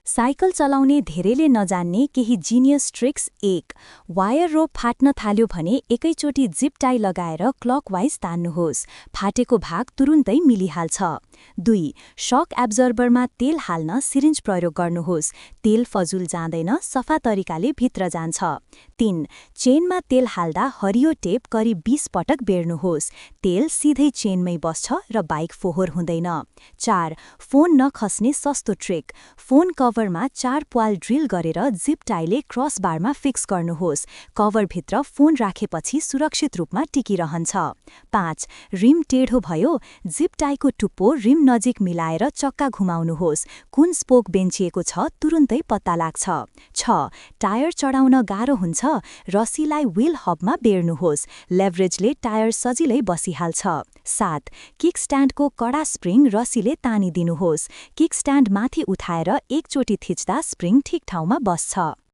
Cycle चलाउने धेरैले नजान्ने केही जिनियस ट्रिक्स 1 वायर रोप फाट्न थाल्यो भने एकैचोटि जिप टाई लगाएर क्लकवाइज तान्नुहोस्। फाटेको भाग तुरुन्तै मिलिहाल्छ। 2 शक एब्जर्बरमा तेल हाल्न सिरिन्ज प्रयोग गर्नुहोस्। तेल फजुल जाँदैन, सफा तरिकाले भित्र जान्छ। 3 चेनमा तेल हाल्दा हरियो टेप करिब 20 पटक बेर्नुहोस्। तेल सिधै चेनमै बस्छ र बाइक फोहोर हुँदैन। 4 फोन नखस्ने सस्तो ट्रिक। फोन कभरमा 4 प्वाल ड्रिल गरेर जिप टाईले क्रस बारमा फिक्स गर्नुहोस्। कभरभित्र फोन राखेपछि सुरक्षित रूपमा टिकिरहन्छ। 5 रिम टेढो भयो, जिप टाईको टुप्पो रिम नजिक मिलाएर चक्का घुमाउनुहोस्। कुन स्पोक बेन्चिएको छ तुरुन्तै पत्ता लाग्छ। 6 टायर चढाउन गाह्रो हुन्छ, रस्सीलाई व्हील हबमा बेर्नुहोस्। लेभरेजले टायर सजिलै बसिहाल्छ। 7 किक स्ट्यान्डको कडा स्प्रिङ रस्सीले तानिदिनुहोस्। किक स्ट्यान्ड माथि उठाएर एकचोटि थिच्दा स्प्रिङ ठिक ठाउँमा बस्छ।